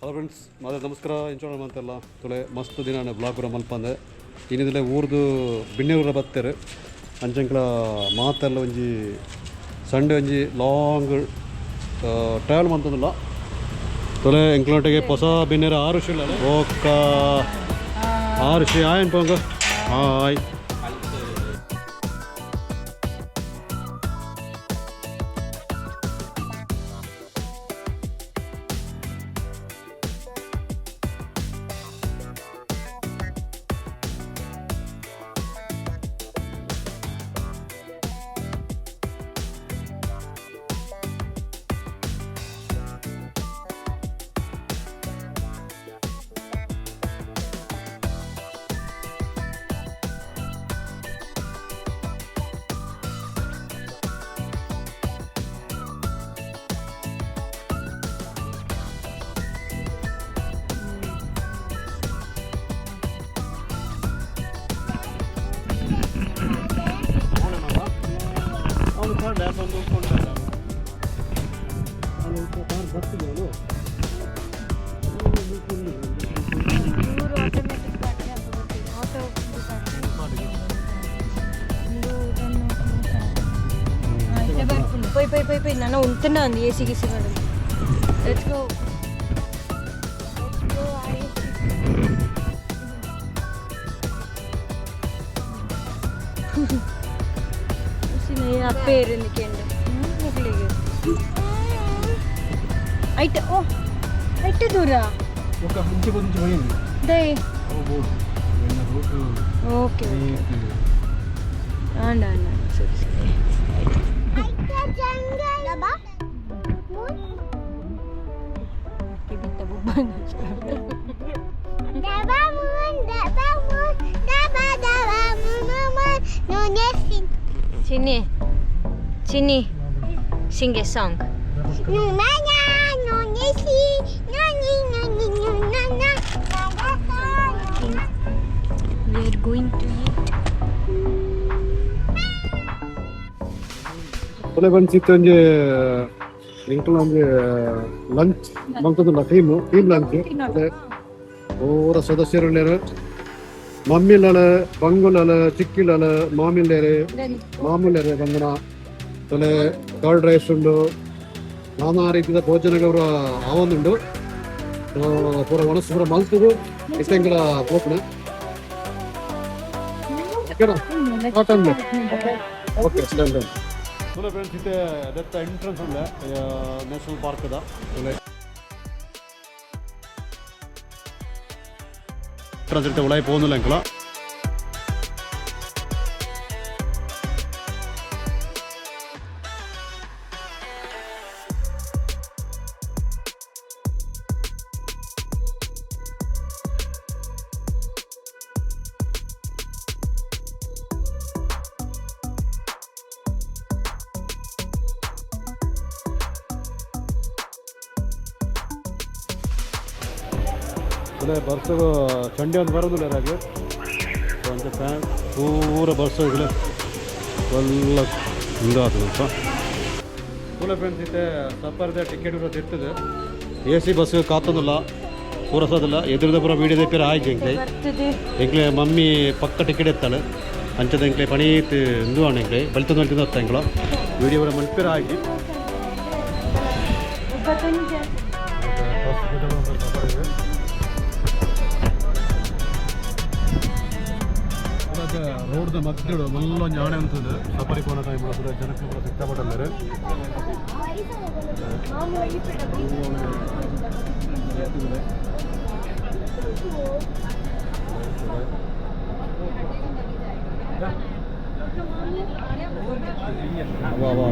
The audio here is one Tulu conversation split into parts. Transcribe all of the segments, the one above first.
ಹಲೋ ಫ್ರೆಂಡ್ಸ್, ಮಾದೇ ನಮಸ್ಕಾರ. ಇಂಚೋಣ ಮಂತೆಲ್ಲ ತುಳೆ ಮಸ್ತ್ ದಿನ ಬ್ಲಾಗ್ ಪೂರ ಮಲ್ಪಂದೆ. ಇನ್ನಿದಲೆ ಊರ್ದು ಬಿನ್ನೆಊರ ಬತ್ತೆರ್ ಅಂಚಂಕ್ಲ ಮಾತೆಲ್ಲ ಒಂಜಿ ಸಂಡೆ ಒಂಜಿ ಲಾಂಗ್ ಟ್ರಾವೆಲ್ ಮಂತಂದಿಲ್ಲ. ತುಲೆ ಎಂಕ್ಲೋಟಿಗೆ ಹೊಸ ಬಿನ್ನೆರ ಆರು ಇಲ್ಲ ಓಕ್ಕ ಆರು ಆಯನ್ ಪೋಂಗ ಹಾಯ್. ಅವನು ಕಾರ್ಡ್ ಇವರು ಆಟೋಮೆಟಿಕ್ ಗಾಡಿ ಅಂತ ಬರ್ತೀವಿ, ಆಟೋ ಗಾಡಿ. ಪೊಯ್ ಪೊಯ್ ಪೊಯ್ ಪೊಯ್, ನಾನು ಉಂತನ ಅಂದು ಎ ಸಿ ಗಿಸಿ ಮಾಡೋದು. Let's go, let's go. ಅಪ್ಪೇರು ನಿಕ್ಕೆಂಡು ಮಕ್ಕಳಿಗೆ ಐಟ್ ಓ ಐಟ್ ದೂರ. ఒక ఇంచు కొంచెం పోయింది. ದೈ. Board route. ಓಕೆ, ಆಂಡ ಆಂಡ, ಸರಿ ಸರಿ. ಬಿತ್ತ Chini, Chini, sing a song. We are going to eat. ಒಲೆ ಬಂಚಿತ್ತು ಒಂಜಿ ಎಂಕಲ್ನ ಒಂಜಿ ಲಂಚ್ ಮಂತೊಂದುಲ್ಲ, ಟೀಮ್ ಟೀಮ್ ಲಂಚ್. ಅದೇ ಪೂರ ಸದಸ್ಯರುಲ್ಲೆರ್, ಮಮ್ಮಿಲಲ ಬಂಗುಲಲ ಚಿಕ್ಕಿಲಲ ಮಾಮಿಲ್ಲೆರ್ ಮಾಮೂಲ್ಯರು ಬಂಗುನ. ತೊಲೆ ಕರ್ಡ್ ರೈಸ್ ಉಂಡು, ನಾನಾ ರೀತಿಯ ಭೋಜನಗಳು ಆವೊಂದುಂಡು. ಪೂರ ಒಣಸು ಪೂರ ಮಲ್ತುದು ಇತ್ತೆ ಎಂಕಲ ಪೋಪುನ. ಓಕೆನಾ? Okay, done done. ತುಲೆ ಫ್ರೆಂಡ್ಸ್, ಇತ್ತೆ ದತ್ತ ಎಂಟ್ರೆನ್ಸ್ ಉಂಡೆ ನ್ಯಾಷನಲ್ ಪಾರ್ಕ್ದ. ತುಲೆ ಎಂಟ್ರೆನ್ಸ್ ಇತ್ತೆ ಉಳಾಯಿ ಪೋಂದುಲ್ಲ ಎಂಕಲ. ತುಲೆ ಬರ್ಸಗು ಚಂಡಿ ಒಂದು ಬರೋದಿಲ್ಲ ರಾಗಿ ಅಂಚ ಫ್ಯಾನ್ ಪೂರ ಬರ್ಸೋಗಿಲ್ಲ ಎಲ್ಲ ಹಿಂಗಾತದಪ್ಪ. ತುಲೆ ಫ್ರೆಂಡ್ಸ್, ಇತ್ತೆ ಸಫರ್ದ ಟಿಕೆಟ್ ಕೂಡ ತಿರ್ತದೆ. ಎ ಸಿ ಬಸ್ ಕಾತೊಂದಿಲ್ಲ, ಪೂರಸೋದಿಲ್ಲ. ಎದುರುದ ಪೂರ ವೀಡಿಯೋ ತೆಪ್ಪಿರ ಆಯ್ತು ಎಂಕ್ಲೆ. ಬರ್ತದೆ. ಎಂಕ್ಲೆ ಮಮ್ಮಿ ಪಕ್ಕ ಟಿಕೆಟ್ ಎತ್ತಾಳೆ. ಅಂಚದ ಎಂಕ್ಲೆ ಪಣೀತ್ ಇಂದು ಆಣ ಎಂಕ್ಲೆ ಬಲಿತೊಂದು ಬಲಿತೊಂದು ಹೊತ್ತ ಎಂಕ್ಲ ವೀಡಿಯೋ ಪೂರ ಮಲ್ಪಿರ ಆಗಿ. ರೋಡ್ದ ಮಧ್ಯಡು ಮಲ್ಲ ಒಂಜಿ ಆಣೆ ಅಂತದ್ದು. ಸಫಾರಿ ಪೋನ ಟೈಮ್ ಪೂರ ಜನಕ್ಕೆ ಪೂರ ಸಿಕ್ಕಾಪಟ್ಟಲ್ಲೇರು. ವಾ ವಾ.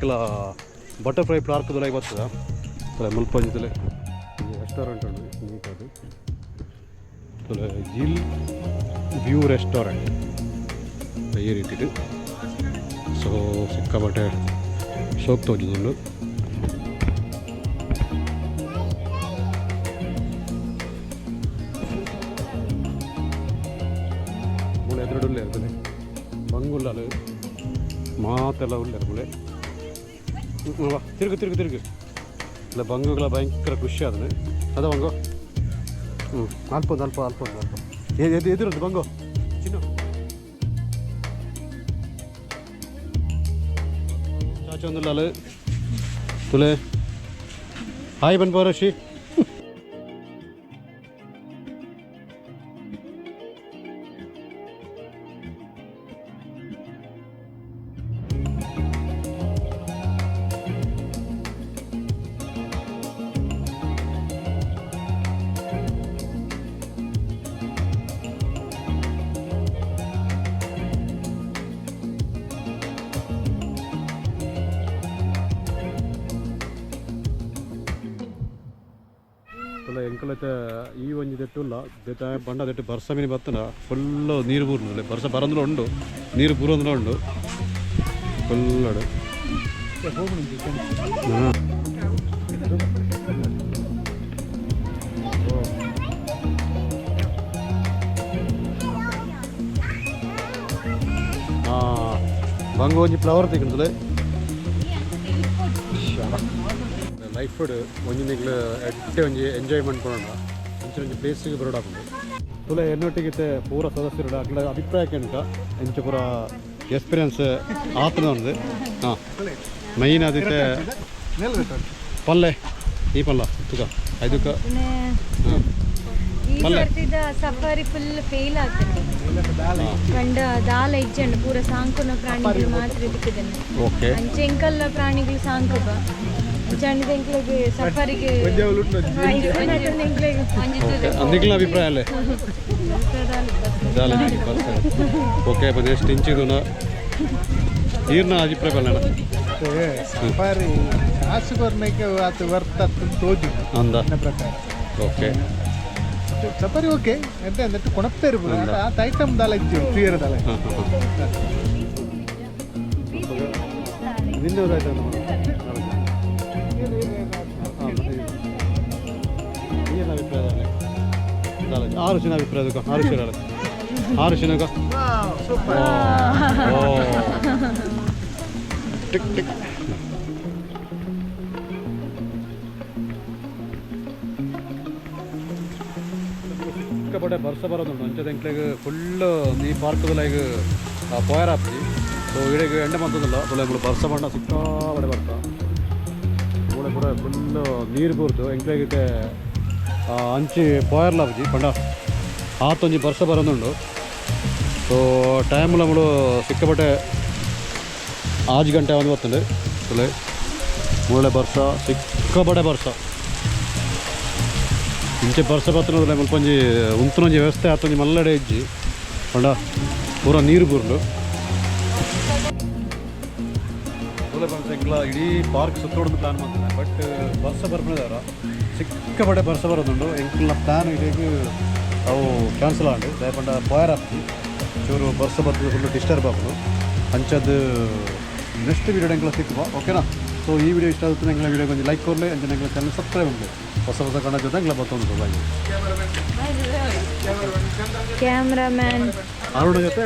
ಎಂಕಲ ಬಟರ್ಫ್ಲೈ ಪಾರ್ಕ್ ದುಲಾಯಿ ಬರ್ತದ ತುಲೆ ಮುಲ್ಪ ಒಂಜಿ ತುಲೆ ರೆಸ್ಟೋರೆಂಟ್ ಉಂಡು ನೀಟ್ ಅದು ತುಲೆ ಜಿಲ್ ವ್ಯೂ ರೆಸ್ಟೋರೆಂಟ್ ಈ ರೀತಿದು. ಸೊ ಸಿಕ್ಕಾಪಟ್ಟೆ ಶೋಕ್ ತೋಜುದುಂಡು. ಮೂಳೆ ಎದುರುಡು ಉಲ್ಲೆರ್ ತುಲೆ ಬಂಗುಲ್ಲಲು ಮಾತೆಲ್ಲ ಉಲ್ಲೆರ್ ಮೂಳೆ. ವಾ ತಿರುಗು ತಿರುಗು ತಿರುಗು. ಇಲ್ಲ ಬಂಗುಗಳ ಭಯಂಕರ ಖುಷಿ ಅದನ್ನು ಅದ ಬಂಗು. ಹ್ಞೂ ಅಲ್ಪ ಒಂದು ಅಲ್ಪ ಅಲ್ಪ ಒಂದು ಅಲ್ಪ ಎದು ಎದುರುಂಟು ಬಂಗು ಚಿನ್ನು ಚಾಚು ಒಂದುಲ್ಲಾಲು ತುಲೆ ಹಾಯ್ ಬನ್ಬೋರಶಿ. ತುಲೆ ಎಂಕಲೈತೆ ಈ ಒಂಜಿ ದೆಟ್ಟುಲ್ಲ ದೆತ್ತ ಬಂಡ ದೆಟ್ಟು ಬರ್ಸ ಮೀನು ಬತ್ತನ ಫುಲ್ಲು ನೀರು ಬೂರ್ನುಲ್ಲ. ಬರ್ಸ ಬರಂದ್ಲ ಉಂಡು, ನೀರು ಬೂರಂದ್ಲ ಉಂಡು ಫುಲ್ಲಡು. ಹಾಂ ಬಂಗ ಒಂಜಿ ಫ್ಲವರ್ ತಿಕ್ಕುಂತಲೆ. ಲೈಫ್ ಒಂಜಿ ನಿಗ್ಲು ಎಡ್ಡೆ ಒಂಜಿ ಎಂಜಾಯ್ಮೆಂಟ್ ಕೊಡೋಣ ಅಂಚಿನ ಒಂಜಿ ಪ್ಲೇಸಿಗೆ ಬರೋಡಾಪುಂಡು. ತುಲೆ ಎನ್ನೊಟ್ಟಿಗೆ ಪೂರ ಸದಸ್ಯರು ಅಕ್ಲ ಅಭಿಪ್ರಾಯ ಕೇಳ್ಕ ಎಂಚ ಪೂರ ಎಕ್ಸ್ಪೀರಿಯನ್ಸ್ ಆತನ ಒಂದು. ಹಾಂ ಮೈನ್ ಆದಿತ್ತೆ ಪಲ್ಲೆ ಈ ಪಲ್ಲ ತುಕ ಐದುಕ. ಹಾಂ. ಈ ಪಲ್ಲೆ. ಸರ್ತಿದ ಸಫಾರಿ ಫುಲ್ ಫೇಲ್ ಆಗ್ತದೆ ಕಂಡ ದಾಲ ಇಜ್ಜಂಡು ಪೂರ ಸಾಂಕುನ ಪ್ರಾಣಿಗಳು ಮಾತ್ರ ದಿಕ್ಕದನ್ನ. ಓಕೆ. ಅಂಚೆ ಎಂಕಲ್ಲ ಪ್ರಾಣಿಗಳು ಸಾಂಕುಬ ಅಂಚಾಂಡಿದ ಎಂಕ್ಲೆಗ್ ಸಫಾರಿಗೆ. ಓಕೆ, ನಿಗ್ಲ ಅಭಿಪ್ರಾಯ ಅಲ್ಲೇ ದಾಲ. ಓಕೆ, ನೆಕ್ಸ್ಟ್ ಇಂಚಿದು ಈರ್ನ ಅಭಿಪ್ರಾಯ ಪಲ್ಲಣ. ಸಫಾರಿ ಕಾಸು ಕೊರ್ನಕ್ಕೆ ಆತ ವರ್ತ್ ಅತ್ತ ತೋಜು ಅಂದ. ನನ್ನ ಪ್ರಕಾರ. ಓಕೆ. ಸಫಾರಿ ಓಕೆ ಎಂತ ಅಂದ್ರೆ ಕೊಣಪ್ಪೆ ಇರ್ಬೋದು ಆತ ಐಟಮ್ ದಾಲ ಇತ್ತು ಕ್ಲಿಯರ್ ದಾಲ. ಹಾಂ ಹಾಂ ಹಾಂ ನಿನ್ನೆ ಆಯ್ತಾ? ಏನು ಅಭಿಪ್ರಾಯ ದಾಲ? ಆರು ಚಿನ್ನ ಅಭಿಪ್ರಾಯ ಅದಕ್ಕೆ ಆರು ಶಿರ ಆರು ಶಿನಗ. ಸೂಪರ್. ಓ ಟಿಕ್ ಟಿಕ್. ಸಿಕ್ಕಾಪಟ್ಟೆ ಬರ್ಸ ಬರೋದುಂಟು. ಅಂಚದ ಎಂಕ್ಲೆಗ್ ಫುಲ್ ಈ ಪಾರ್ಕ್ದಲ್ಲ ಈಗ ಪೋಯರ್ ಆಪುಜಿ. ಸೊ ಇಡೆಗ್ ಎಂಡೆ ಮಂತದಲ್ಲ ತುಲೆ ಮೂಳು ಬರ್ಸ ಬಣ್ಣ ಸಿಕ್ಕಾಪಟ್ಟೆ ಬರ್ಸ. ಮೂಳೆ ಪೂರ ಫುಲ್ ನೀರು ಬೂರ್ದು ಎಂಕ್ಲೆಗ್ ಇತ್ತೆ ಅಂಚಿ ಪೋಯರ್ಲ ಆಪುಜಿ ಪಂಡ ಆತೊಂಜಿ ಬರ್ಸ ಬರೋದುಂಡು. ಸೊ ಟೈಮ್ ಮೂಳು ಸಿಕ್ಕಾಪಟ್ಟೆ ಆಜ್ ಗಂಟೆ ಒಂದು ಬರ್ತದೆ ತುಲೆ. ಮೂಳೆ ಬರ್ಸ ಸಿಕ್ಕಾಪಟ್ಟೆ ಬರ್ಸ. ಇಂಚೆ ಬರ್ಸ ಬತ್ತನದಲ್ಲ ಮುಲ್ಪ ಒಂಜಿ ಉಂತುನೊಂಜಿ ವ್ಯವಸ್ಥೆ ಆತೊಂಜಿ ಮಲ್ಲಡೆ ಇಜ್ಜಿ ಪಂಡ ಪೂರ ನೀರು ಬೂರ್ಲು. ತುಲೆ ಬಂತ ಎಂಕ್ಲ ಇಡೀ ಪಾರ್ಕ್ ಸುತ್ತೋಡ್ದು ಪ್ಲಾನ್ ಮಾಡ್ತಾರೆ, ಬಟ್ ಬರ್ಸ ಬರ್ಪುನದವರ ಸಿಕ್ಕಾಪಟ್ಟೆ ಬರ್ಸ ಬರೋದುಂಡು. ಎಂಕ್ಲ ಪ್ಲಾನ್ ಇಡೀ ಅವು ಕ್ಯಾನ್ಸಲ್ ಆಂಡು. ದಾಯೆ ಪಂಡ ಪೋಯರ್ ಆಪುಜಿ, ಚೂರು ಬರ್ಸ ಬರ್ತದೆ, ಫುಲ್ ಡಿಸ್ಟರ್ಬ್ ಆಪುಂಡು. ಅಂಚದ್ ನೆಕ್ಸ್ಟ್ ವೀಡಿಯೋ ಎಂಕ್ಲ ಸಿಕ್ಕುವ, ಓಕೆನಾ? ಸೊ ಈ ವಿಡಿಯೋ ಇಷ್ಟ ಆಗುತ್ತೆ ಎಂಕ್ಲ ವಿಡಿಯೋ ಒಂಜಿ ಲೈಕ್ ಕೊರ್ಲೆ, ಅಂಚನೆ ಎಂಕ್ಲ ಚಾನಲ್ ಸಬ್ಸ್ಕ್ರೈಬ್ ಮಲ್ಪುಲೆ. ಹೊಸ ಹೊಸ ಕನ್ನಡ ಜೊತೆ ಎಂಕ್ಲ ಬತ್ತೊಂದು. ಬಾಯ್. ಕ್ಯಾಮ್ರಾಮ್ಯಾನ್ ಅರುಣ ಜೊತೆ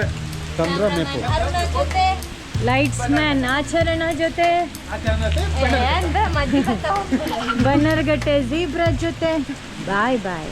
ಚಂದ್ರ ಮೇಪು. ಲೈಟ್ಸ್ ಮ್ಯಾನ್ ಆಚರಣ ಜೊತೆ, ಬನ್ನರ್ಗಟ್ಟೆ ಜೀಬ್ರಾ ಜೊತೆ. Bye boy.